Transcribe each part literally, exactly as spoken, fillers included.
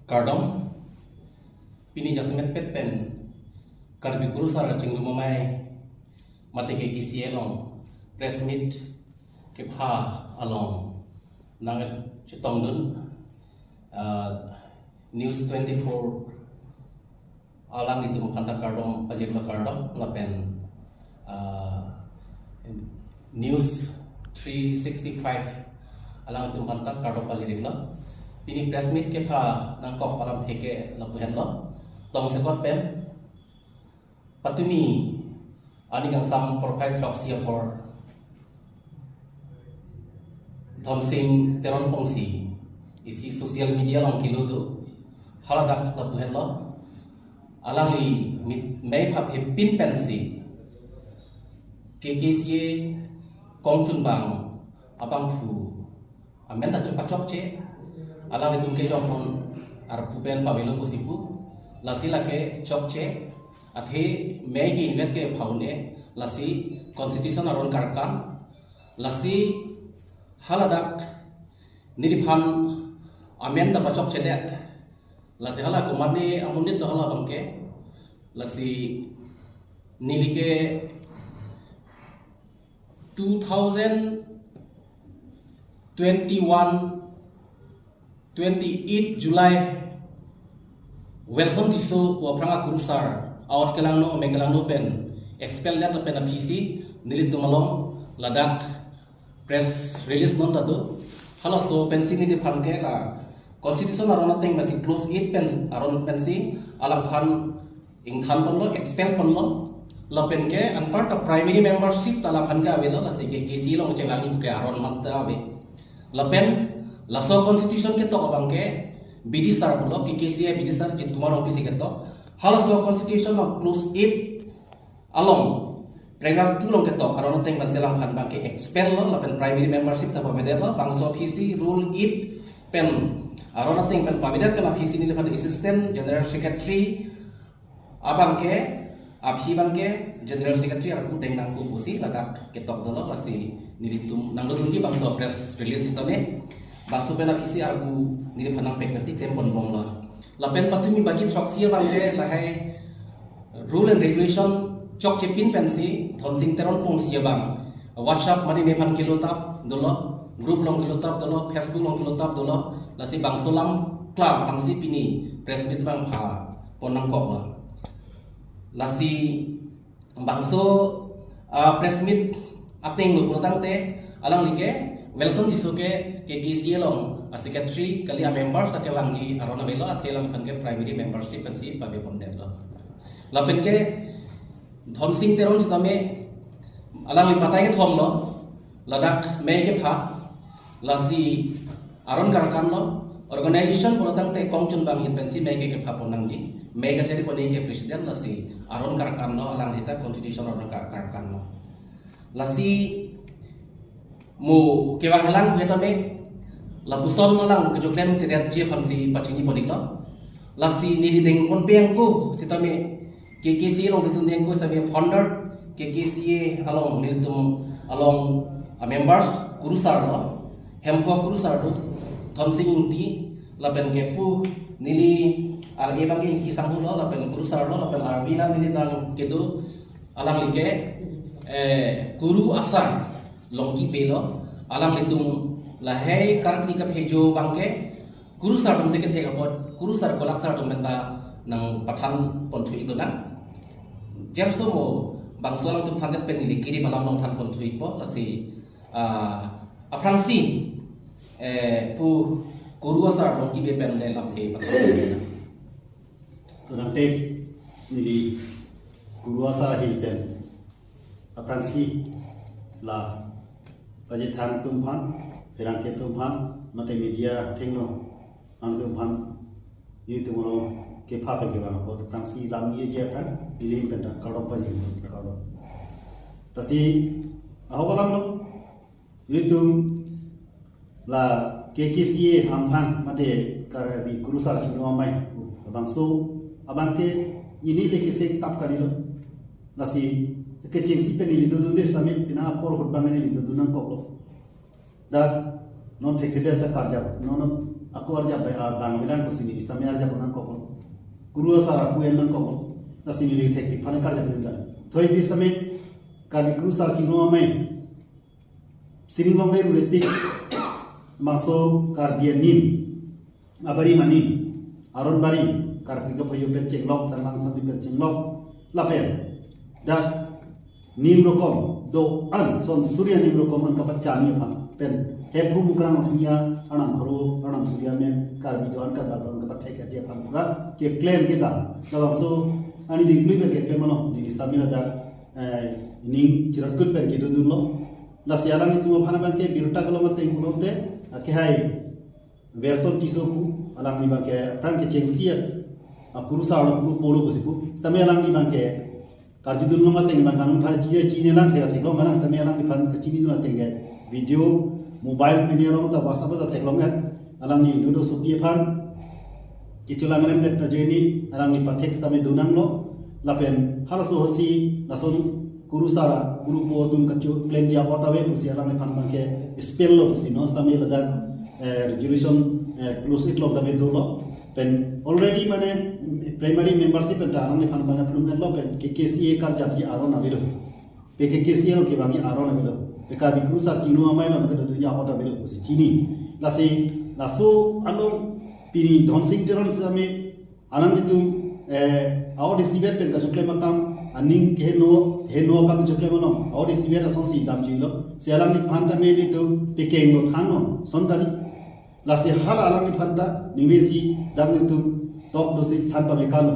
Kardom, pini jasemet pet pen Karbi Kurusar Chinglum Amei mate K K C A along press meet kepha along nangchetongdun, ah, News twenty-four alanglitum aphanta kardom pajirlo, kardom lapen, ah, News three sixty-five alanglitum aphanta kardom pajirlo. Pini press meet kepha nangkok alamthe ke lapu henlo. Tongsekot pen patumi arni kangsam porphai throksi apor Dhonsing Teron Pongsi isi social media along kilo do, haladak lapu henlo. Alangli mit mei phap hepin pensi K K C A kongchunbang abangphu amen ta chok pachokche, alanglitum kejongpon arpu pen pavelo pusi pu, lasi lake chokche, athe mei ke invet ke phaune, lasi constitution aron karkan, lasi haladak neliphan amen ta pachokchedet, lasi hala komatne amonit lo hala abangke, lasi neli ke two thousand twenty-one, twenty-eight July, Welson Tisso pu aphrang akurusar, out kelangno, amei kelangno pen expel det lapen aphisi nelitum along ladak press release non ta do. Halaso pensi neliphan ke la constitution aron ateng pensi clause eight pen aron pensi alangphan ingthan ponlo, expel ponlo. Lapen ke anparta primary membership ta alangphan ke avelo, lasi K K C A along chevangji ke aron mat ta ave. Lapen laso constitution ketok abangke B D sir pulo, K K C A B D sir Jit Kumar Rongpi si ketok. Halaso constitution along clause eight along paragraph two along ketok aron ateng pensi alangphan abangke expel lo, lapen primary membership ta pavedetlo, bangso aphisi rule eight pen aron ateng pen pavedet pen aphisi neliphan assistant general secretary abangke, aphi abangke general secretary arpu deng nangpo pusi ladak ketok dolo, lasi nelitum nangdodunji bangso press release sitame, bangso pen aphisi arpu neliphan nangpek pensi klem ponbomlo. Lapen patumi baji throksi abangke lahai rule and regulation chokchepin pensi Dhonsing Teron Pongsi abang WhatsApp mane nephan kilo tap dolo, group along kilo tap dolo, Facebook along kilo tap dolo, lasi bangso alam klar aphansi pini press meet abang pha pon nangkoklo. Lasi bangso, ah, press meet ateng lo pulotangte alangli ke Welson Tisso ke K K C A along a secretary kali, a members ta kevangji aron avelo, athe alangphan ke primary membership pensi pave pondetlo. Lapen ke Dhonsing Teron sitame alangli batai kethom lo, ladak mei kepha, lasi aron karkan lo, organization pulotangte kongchunbang ahin pensi mei ke kepha pon nangji, mei kachari pon ke president, lasi aron karkan lo, alangli ta constitution aron kar-, karkan lo. Lasi mo kevang helang pu tame lapuson alang kejoklemtedetji aphansi pachini pon-iklo. Lasi neli deng ponpe angko sitame K K C A along nelitum deng angko sitame founder K K C A along nelitum along a members kurusar lo, Hemphu akurusar do, Dhonsing Ingti, lapen ke pu neli R A abangke Ingki Sangho lo, lapen kurusar lo, lapen R B la neli nang kedo alangli ke, eh, Kuru Asar Longkipi lo, alanglitum lahai karkli kaphejo abangke kurusar atum si kethek apot, kurusar kolaksar atum penta nangpathan ponthu-ik lonang. Jemso mo bangso alangtum thandet pen neli kiri alam along than ponthu-ikpo, lasi, ah, aphrangsi, eh, pu Kuru Asar Longkipi pen le lamthe pathan. Tunang tek neli Kuru Asar ahin pen aphrangsi la pajethang atum aphan, pherangke atum aphan, mate media athengno nangtum aphan, nelitum along kepha pen kevang apot aphrangsi lam yeji aphrang neli ahin pen ta kardom pajirlo, kardom. Lasi ahok alam lo, nelitum la K K C A aphang mate Karbi Kurusar Chinglum Amei labangso abangke ili le kesek tap kalilo. Lasi kechengsi pen ili dodunde sitame pina apor ahut abang ili dodun nangkoklo. Dak non thekthedet ta karjap, non, non Ako arjap bai, ah, bang bilang ko sini, sitame arjap nangkoklo. Kuru asar aku en nangkoklo. Lasi neli thekpik aphan karjap bilang kali. Thoi pi sitame, kali Kuru Sar Chingrum Amei sining longle ruretik, maso Karbi anim, abari manim, aron barim, Karbi kaphoyo pen chenglok, changlang sandi pen chenglok, lapen dak nim rokom do-an, son suri anim rokom an kapachani aphan pen Hemphu Mukrang Langsinga, Arnam Pharo, Arnam Suri amen, Karbi do-an, Karbi do-an kapathek aji aphan pura keklem kedam. Labangso ani dingklui pen keklem ano, neli sitame ladak, eh, ning chiratkut pen kedodunlo. Lasi alanglitum aphan abangke birta kelong ateng pulote, akehai Werson Tisso pu, alangli abangke aphrang kechengsi a, a Kuru Sar lo, Kuru Po lo pusi pu. Sitame alangli abangke karjudun long ateng abang kanun phar jine jine lang thek theklong, kanang sitame alangliphan kachinidun ateng ke video, mobile pine along ta WhatsApp ta theklong kan. Alangli nudo supi aphan kecholang remdet ajoine alangli pathek sitame donanglo. Lapen halaso ahorsi lason Kuru Sar, Kuru Po atum kachoklemji a-ot ave pusi alangliphan abangke spell lo pusi non sitame ladak, eh, resolution, eh, close it lok dame dolo. Pen already mane primary membership pen ta alangliphan abang plum lo pen K K C A karjapji aron avelo. P K K C A lo kevangji aron avelo. P K B Kuru Sar Chingrum Amei lo nang kedo dunya a-ot avelo pusi chini. Lasi laso along pini Dhonsing Teron sitame alanglitum, eh, a-ot isivet pen kachoklem akam, aning keheno, heno akam choklem along a-ot isivet asonsi damjuilo. Si alangliphan tame nelitum pekeng lo thanlo, son kali. Lasi hala alangliphan ta ningve si dak nelitum tok dosi than pame kalo.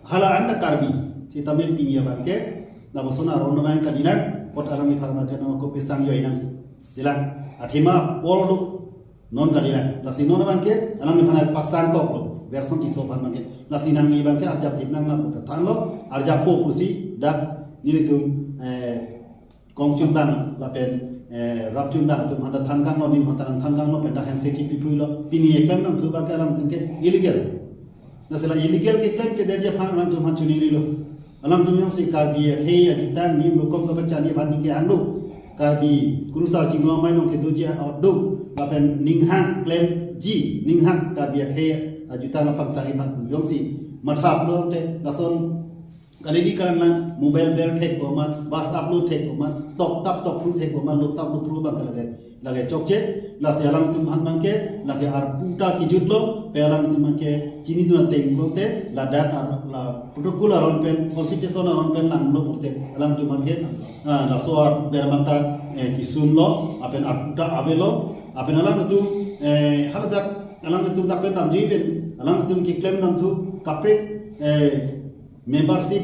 Hala anta Karbi sitame pini abangke, lapuson aron namang kalilang, apot alangliphan abangke nangkok pesang joi nang silang. Athema apor do non kalilang. Lasi non abangke alangliphan pasangkoklo, Werson Tisso aphan abangke. Lasi nangli abangke arjap thip nang lapu ta thanlo, arjappo pusi dak nelitum, eh, kongchun abang lapen, eh, rapchun abang atum aphan ta than kanglo, nelimhan ta nangthan kanglo, pen dak hense chipi phuilo. Pini eklem nangthu abangke alanglitum ke illegal. Lasi la illegal keklem kedetji aphan alangtum aphan choningrilo. Alangtum jongsi Karbi akhei ajutang nim rokom kapachani aphan ning ke-ang do. Karbi Kuru Sar Chingrum Amei along kedoji a-ot do. Lapen ning hang klemji, ning hang Karbi akhei ajutang apangtang aphan jongsi mathap lote lason kali ni kalang lang mobile bel thek ko ma, bus upload thek ko ma, tok tap tok phru thek ko ma, lok tap lok phru abangke lake, lake chokche. Lasi alangtum aphan abangke lake arpu ta kejutlo, pen alangtum abangke chinidun ateng pulote ladak ar-, la protocol aron pen, constitution aron pen langlo pulote alangtum abangke, ah, laso arpu ber abang ta, eh, kesung lo, lapen arpu ta avelo, lapen alangtum, eh, haladak alangtum dak pen damji pen alangtum keklem damthu kaprek, eh, membership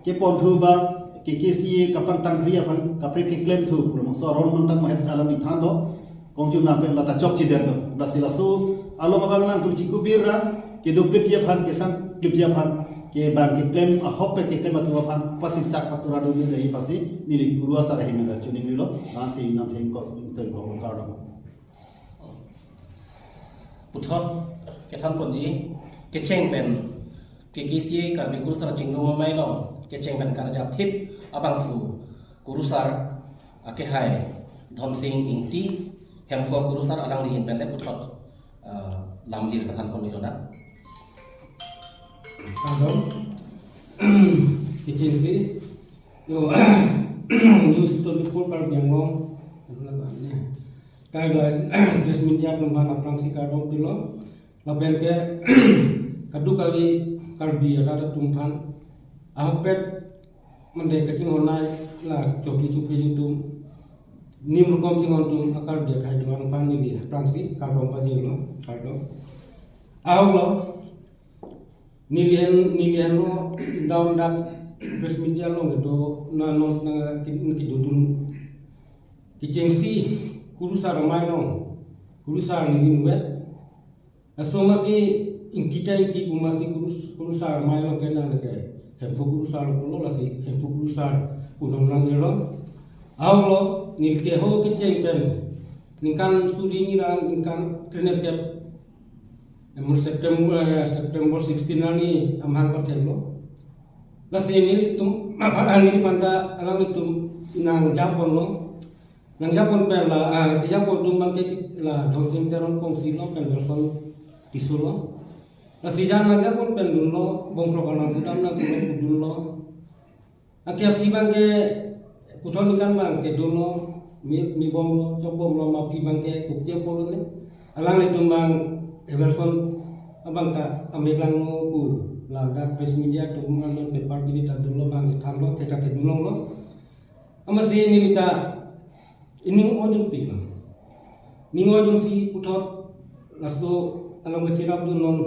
keponthu ba K K C A kapangtangri aphan kaprek keklemthu, pulo mangso aron abang ta mahet alangli thanlo, kongchun abang pen lata chokchedetlo. Lasi laso along abang alangtum chikubir ra, keduk klipji aphan, kesang klipji aphan, kevang keklem ahok pen keklem atum aphan pasiksak patura dun dei pusi neli Kuru Asar ahin nangchoningrilo. Lasi namthe ingkoi ingtoi ingkoi kardom. Puthot kethan ponji, kecheng pen K K C A Karbi Kuru Sar Chingrum Amei along kecheng pen karjap thip abangphu Kuru Sar akehai Dhonsing Ingti, Hemphu Kuru Sar alangli ahin pen le puthot, eh, lamjir kethan ponji lo dak. Kardom. Kechengsi, yo, News twenty-four Karbi Anglong, Karbi press media atum aphan aphrangsi kardom pilo. Lapen ke kadokave Karbi arat atum aphan ahokpet mande kachinghon-ai la chokche chophe atum, nim rokom chinghon atum a-Karbi akhei do-an aphan neli aphrangsi kardom pajirlo, kardom. Ahoklo, neli ahin, neli ahin lo down dak press media along kedo na, na, na, ki-, kedodun kechengsi Kuru Sar Amei along, Kuru Sar neli nuvet. Laso amatsi ingkita ingki pu amatsi Kuru, Kuru Sar Amei along ke nang lake Hemphu Kuru Sar lo pulo, lasi Hemphu Kuru Sar pu nang nang lo. Ahoklo, neli keho kecheng pen ningkan suri hini ra ningkan krenerkep, em, September, eh, September sixteen arni amahang patheklo. Lasi nelitum, apa, neli panda alanglitum nangjap ponlo. Nangjapon pen la, ah, kejapon atum abangke la Dhonsing Teron kongsi lo pen Welson Tisso lo. Lasi jan nangjapon pen dunlo, bongkrok anang budam nang pulo dunlo. Anke aphi abangke puthot ningkan abangke dunlo, mi, mi bomlo, chok bomlo, ma aphi abangke kopi apotlo ne. Alanglitum abang Welson abang ta ameklang mo pu la dak press media atum non paper pini ta dunlo abang chethanlo, thek ta thek dunlonglo. Amatsi neli ta ining ojun pik lo. Ning ojun si puthot laso along kachirap dun non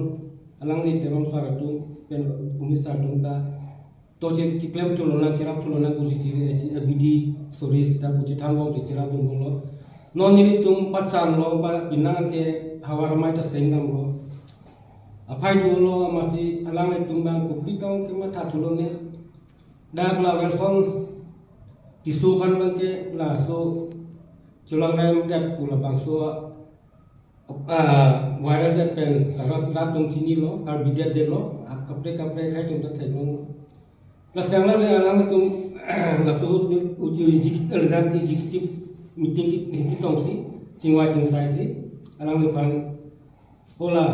alangli Teron sar atum pen Umli sar atum ta to che-, cheklem thu lonang, chirap thu lonang pusi chi, eh, chi, eh, bidi sore sita pu chethan long chechirap dunlo. Non nelitum pachan lo ba penang ke havar amei ta seng damlo. Aphai dunlo amatsi alanglitum abang kopi tong kematha thulo ne. Dak la Welson Tisso aphan abangke laso Cholang Rem det pu labangso, ah, viral det pen rat, rat atum chinilo, Karbi det detlo, ah, kaprek kaprek akhai atum ta theklong. Lasi alangli, alangtum laso uji, uji, uji, executive meeting ki, ki tongsi, chingvai chingsai si, alangliphan hala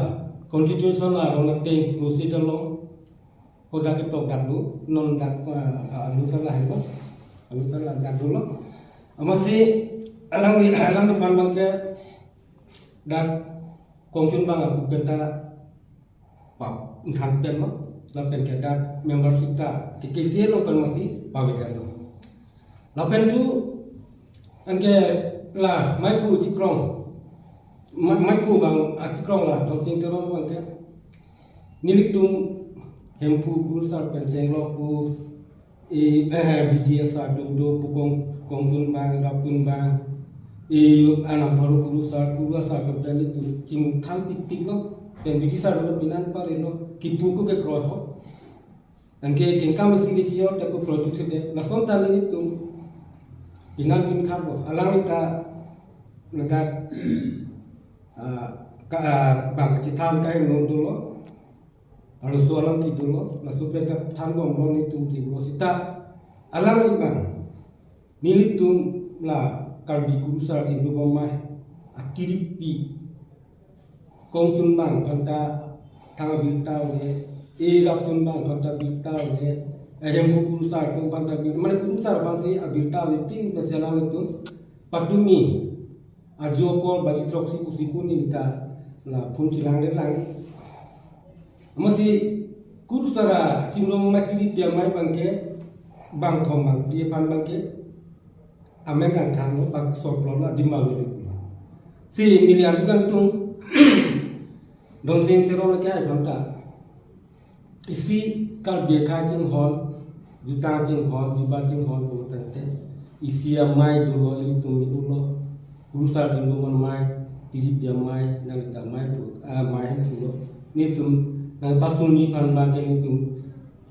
constitution arong ateng lo si ta lo, kodak ketok dak do, non dak, ah, ah, alu ta lahelo, alu ta la dak dolo. Amatsi alangli, alangliphan abangke dak kongchun abang apu pen ta pap nthan pen lo, lapen ke dak membership ta ke K C A lo pen amatsi pavedet lo. Lapen thu anke la maiphu chikrong, ma-, maiphu abang achikrong la Dhonsing Teron abangke nelitum Hemphu kurusar pen chenglok pu, eh, eh, bidi asar atum do pu kong, kongchun abang, rapun abang, eh, anam pharo kurusar, kuru asar atum pen nelitum chingthang pikpik lo, pen bidi sar lo penang parelo, kipu ko kekroi ho. Anke tingkang isi kechior ta ko project sede. Lason ta nelitum penang pingkar lo. Alangli ta ladak, ah, ka, ah, abang kachethan kai non dolo. Arloso alam kedo lo. Laso pen ta thanbomlo nelitum kedo sita. Alangli abang nelitum la Karbi kurusar kedo bom amei, atiripi kongchun abang aphan ta thang abirta ave, e rapchun abang aphan ta birta ave, e Hemphu kurusar atum aphan ta bir, mane kurusar aphansi abirta ave, tin ba jalang atum patumi ajo apor baji throksi pusi pu neli ta la phone chelanglelang. Amatsi kurusar achingrum amei tiripi amei abangke bangthom bangphli aphan abangke amen kangthang lo, bak sorplot lo, adim alu lo. Si neli arju kangtung, Dhonsing Teron ke ai aphan ta isi Karbi akhai chinghon, jutang chinghon, juba chinghon pulotangte isi amei dolo, ilitum mi dolo, kurusar chingrum amei, tiripi amei, nangta amei pu, ah, amei pulo. Nelitum nangpasuni aphan abangke nelitum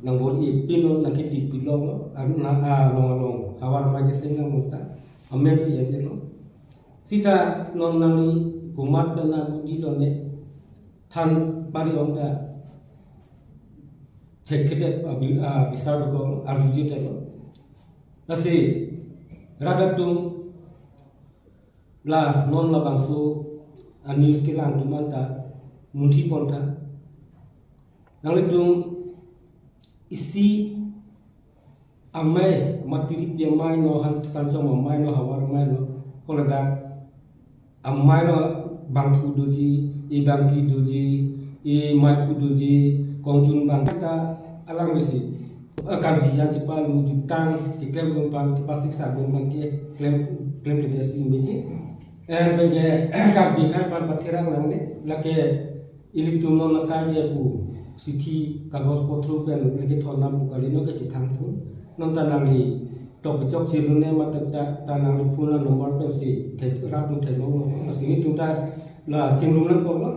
nangbor-i pin lo, nangketipilong lo, ah, na, ah, along along havar amei keseng nang muta, amen si ede lo. Sita non nangli komat pen nang budi lo ne, than pari ong ta thekthedet, ah, bi-, ah, bisar dokok arjuji te lo. Lasi rat atum la non labangso a-news kelang atum anta munthi pon tha. Nanglitum isi amei, matiripi amei no, han sanchom amei no, havar amei no, koladak amei no bangphu doji, e bangphli doji, e meiphu doji, kongchun abang ta alang besi. Eh, Karbi yang cepa lu jutang, keklem dun abang, kepasik sa dun abang ke klem, klemkledet si meji. Eh, bagi Karbi akhai aphan patherak nangne, lake ilitum non akai ke pu sithi kagos potro pen lake thon nam pu kali, non ke chethang phun. Non ta nangli tok chok chirune mat ta, ta nangli phun a-number pensi thek rap tum theklong lo. Lasi nelitum ta la chingrum nangkok lo.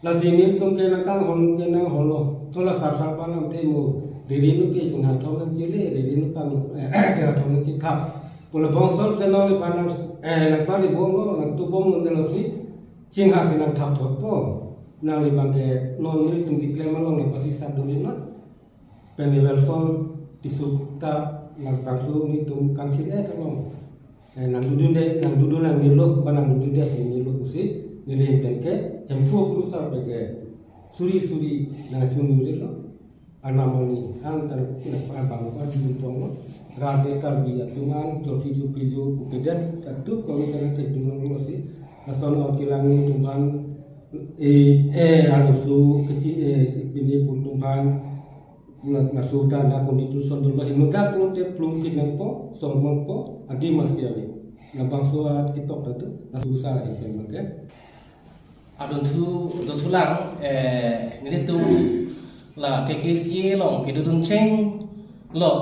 Lasi nelitum ke nangkanghon ke nanghon lo. To la sar sar pa lamthe mo. Riri nu ke chingha thom nangchele, riri nu pang, eh, chingha thom nangchethap. Pu la bongsor se nangli pa nang, eh, nangpari bom lo, nangtubom lo ne lo si. Chingha si nangthap thot po. Nangli abang ke non nelitum keklem along nangpasik sa dun lo. Pen Welson Tisso ta nangpangsu nelitum kangchir-et along. Eh, nangdodunde, nangdodun nangnelo, ba nangdodunde si nelo pusi, neli pen ke, Hemphu Kurusar pen ke, suri suri nangchungnelo, anam ani, an tan, an bang, an dun tonglo, rate Karbi atum an, chorkhi chorkhi jo, kupedet, atu kami tan thekdunlo si, lason akelang atum aphan, eh, eh, anusu, keti, eh, pini pun atum aphan, Mula masuk dan la constitution dolo, inut dak pulote plum kit nangpo, sol nangpo, adi masih ave. Labangso aketok ta tu, masuk sa ahem pen ke. Adon thu, dothulang, eh, nelitum la K K C A along kedodun chenglo,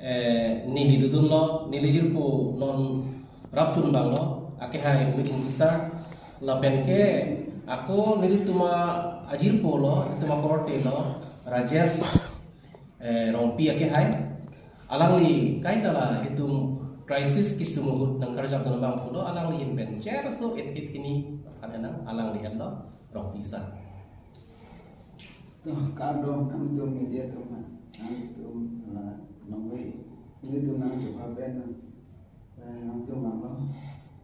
eh, neli dodunlo, neli jirpo non rapchun abanglo, akehai meeting tisa, lapen ke ako nelitum ajirpo lo, nelitum akorte lo, Rajesh, eh, Rongpi akehai. Alangli kaita la itum crisis kesung ahut nangkarjap dun abang pulo, alangli ahin pen cherso it it ini, kan enang, alangli henlo, Rongpi sir. To, kardom nangtum media atum, nangtum la nongve, nelitum nangchopha pen nang, eh, nangtum abanglo,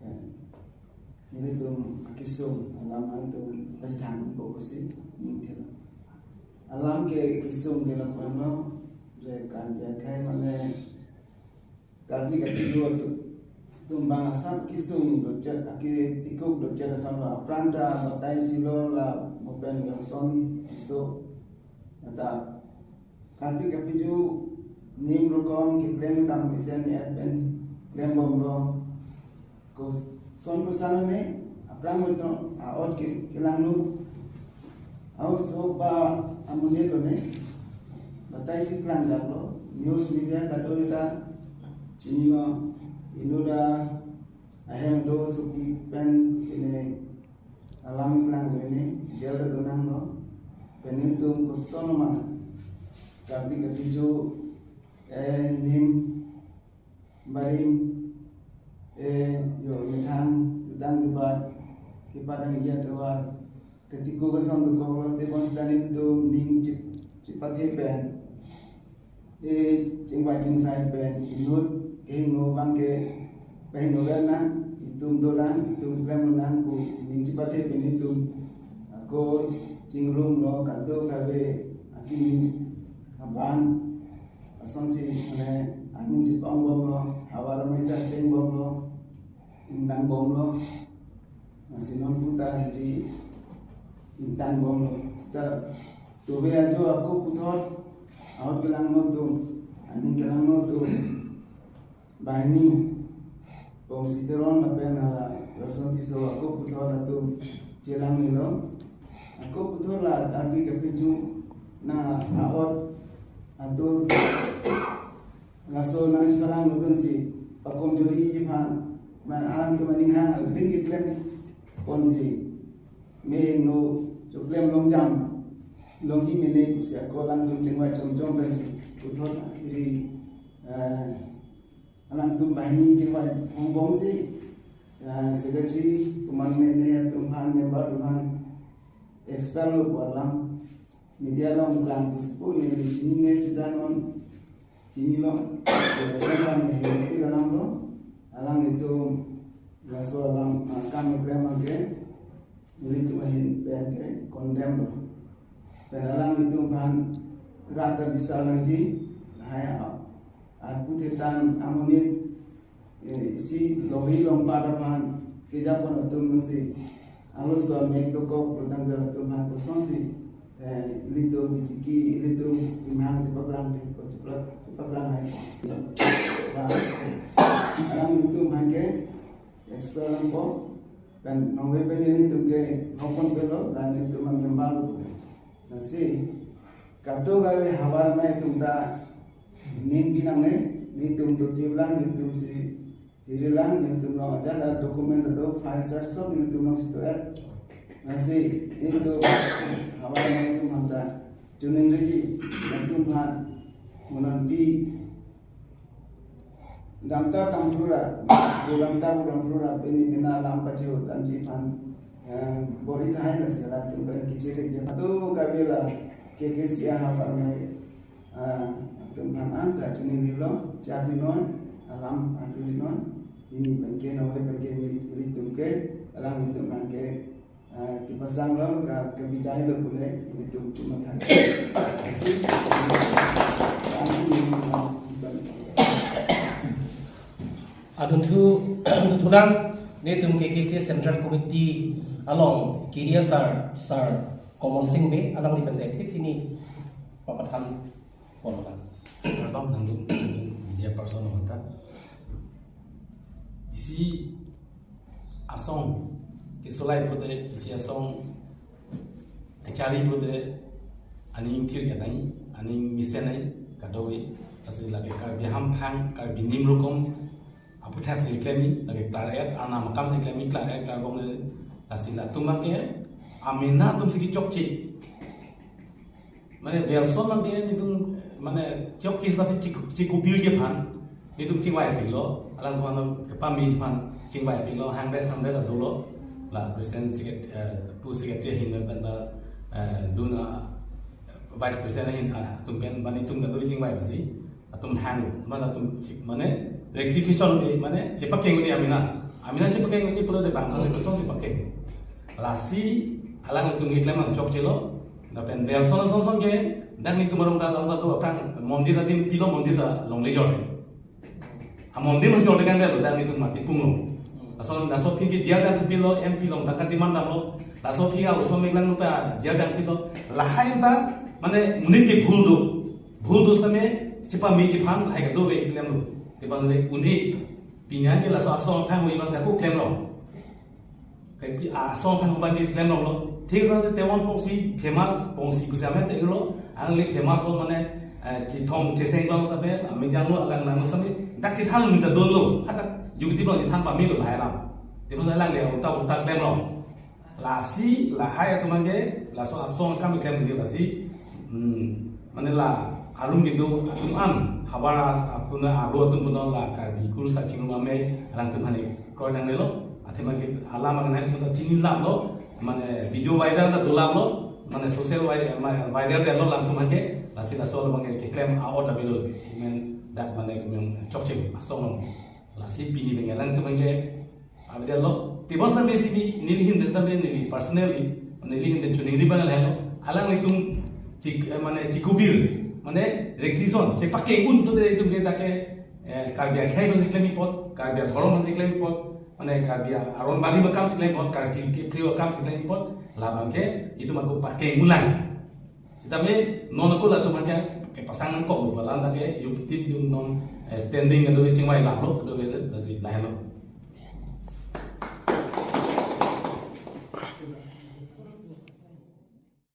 eh, nelitum akesung alam nangtum pachethang po pusi ningthelo. Alam ke kesung ke lapuan lo, je Karbi akhei mane Karbi kati jual tu. Tumbang asap kesung dochet, ake tikuk dochet asam lo, aphrang ta batai silo la mopen Johnson Tisso. Ata Karbi kapiju nim rokom keklem tam isen et pen klem bomlo. Koson koson ne, aphrang beton, aot ke, kelanglo. Aos so ba amonit lo ne, batai si klangdaklo, news media kadokave ta chinilo, inut ahem do suki pen pine alam klang ne, jail ta donanglo, pen nelitum koson ma, Karbi kapiju, eh, nim, barim, eh, yo, methang, jutang jubat, kepadang ijat tovar, ketiku kesong tukok lo, tebon sita nelitum ning chip, chipathe pen. Eh, chingvai chingsai pen, inut, kehingno abang ke, kehingno vel nang, itum dolang, itum klem nang pu, ning chipathe pen itum. Ako, chingrumlo, kadokave, akimi, aban, asonsi, mane, anung chipong bomlo, havar amai ta seng bomlo, ingdang bomlo, masi non puta hiri, ingdang bomlo. Sita, tuve ajo ako puthot, aot kelangno atum, aning kelangno atum, banghini, Bongsi Teron lapen hala Johnson Tisso ako puthot atum chelangnelo. Ako puthot la Karbi kapiju na aot atur laso nangchepalang nodun si pakom jori iphan man alam tu maning hang ling keklem ponsi mehingno choklem longjam longji mene pusi ako alam tu chingvai chomchom pensi puthot iri, eh, alangtum banghini chingvai hongbomsi, eh, secretary kuman mene atum aphan member atum aphan expel lo pu alam media along klang pusi pu neli chinine sita non chinilo, eh, sita ne hene ti alam lo, alanglitum laso alam, ah, kam klem abang ke nelitum ahin pen ke condemn lo. Pen alanglitum aphan rat ta bisar nangji, lahai a, arpu thetan amonit, eh, isi longri longpat aphan kejapon atum nangsi, alo so amek dokok lotang dal atum aphan kosonsi, eh, ilitum kichiki, ilitum imhang chepaklang te, ko chepak, chepaklang hai. Ba, alanglitum aphan ke expel nangpo, pen nongve pen nelitum ke hokpon pelo, dan nelitum amember lo. Lasi, kadokave havar amai atum ta ning binang ne, nelitum to tip lang, nelitum si hiri lang, nelitum long ajat, dan document do, file search so, nelitum long situ et. Lasi, nelitum havar amai atum aphan ta, chuning riji, nelitum aphan, munan pi, damta damprura, damta damprura, pini pina lam pache utam ji aphan, eh, bor-i tahai lasi alanglitum pen kechere je. Kadokave la K K C A havar amai, eh, atum aphan anta chuning rilo, chak rinon, alam an rinon. Pini pen ke, nonke pen ke, nelitum ke, alanglitum aphan ke, ah, kepasanglo, ka, kebidai lo pule, nelitum cuma than. Adunthu, adunthu lang, nelitum K K C Central Committee along, Kiria sir, sir, Komol Sing Bey, alangli pen dei, thi, thini, papathan. Kardom nangdun, nangdun media person nangta. Isi asong kesolai pulote, isi asong kachari pulote, aning thir kadai, aning mesen ai, kadokave, lasi lake Karbi hamphang, Karbi nim rokom, aphuthak si klem, lake klar-et, arnam akam si klem, klar-et, klarbom le, lasi latum abangke, amena atum si kechokche. Mane Welson abangke nelitum, mane, chok case na chik-, chikupir ke aphan nelitum chingvai pilo, alang aphan kepame aphan chingvai pilo, hangre sangre ta dolo, la president secret-, eh, pu secretary ahin pen ta, eh, dun, ah, vice president ahin, ah, atum pen, ba nelitum ta dolo chingvai pasi. Atum hang, mane atum chik, mane rectification di, mane chepakeng di amena. Amena chepakeng di pulote bang, mane kosong chepakeng. Lasi, alanglitum keklem nangchokchelo, lapen Welson asong asong ke, dak nelitum arong ta, arong ta do aphrang mondir adim pilo, mondir ta longle jor. A mondir mas jor kan lo, dak nelitum mati punglo. Laso, laso aphi ke jail jang pilo, M P along tangka demand damlo. Laso aphi a usom meklang lupa jail jang pilo. Lahai ta, mane monit ke bhul do. Bhul do sitame, chepamiji aphan, lahai kadokave klemlo. Tebang le unhi, pini an ke laso asong aphan hui bang sa ko klemlo. Kai pi asong aphan hui bang ke klemlo lo. Thik sa te Tewon Pongsi famous, Pongsi kusi ame te lo. Alangli famous lo mane, eh, chithong, cheseng long sitame, ame janglo, alang langlo sitame. Dak chithang lo ta dunlo. Hadak jukti bang chithang pamelo lahai alam. Tebang sa alangli ulta ulta klemlo. Lasi, lahai atum abangke, laso asong akam klemji lasi, hmm, mane la, arum gitu, atum an, havar as-, atum na, aru atum punon la, Karbi kurusar chingrum amei, alangtum aphan kroi nangnelo, athema ke, alam anai atum ta chini lamlo, mane video viral ta dolamlo, mane social vi-, ma-, viral detlo alangtum abangke, lasi laso abangke, keklem a-ot avelo, men dak mane, men chokche, asong lo, lasi pini abangke, alangtum abangke, Abang detlo, tebang sitame isi bi, neli ahin pen sitame neli personally, neli ahin pen choningri abang lahelo, alanglitum chik, eh, mane chikubir, mane rectification, chepakeng un pulote itum ke dak ke, eh, Karbi akhei aphan si klem apot, Karbi adhorom aphan si klem apot, mane Karbi aron bali akam si klem apot, Karbi kepriyo akam si klem apot, labang ke itum ako pakeng un lang. Sitame non ako latum abangke kepasang nangkok lo, balan dak ke yuk tip yung non, eh, standing kadokave chingvai lap lo, kadokave lasi lahelo.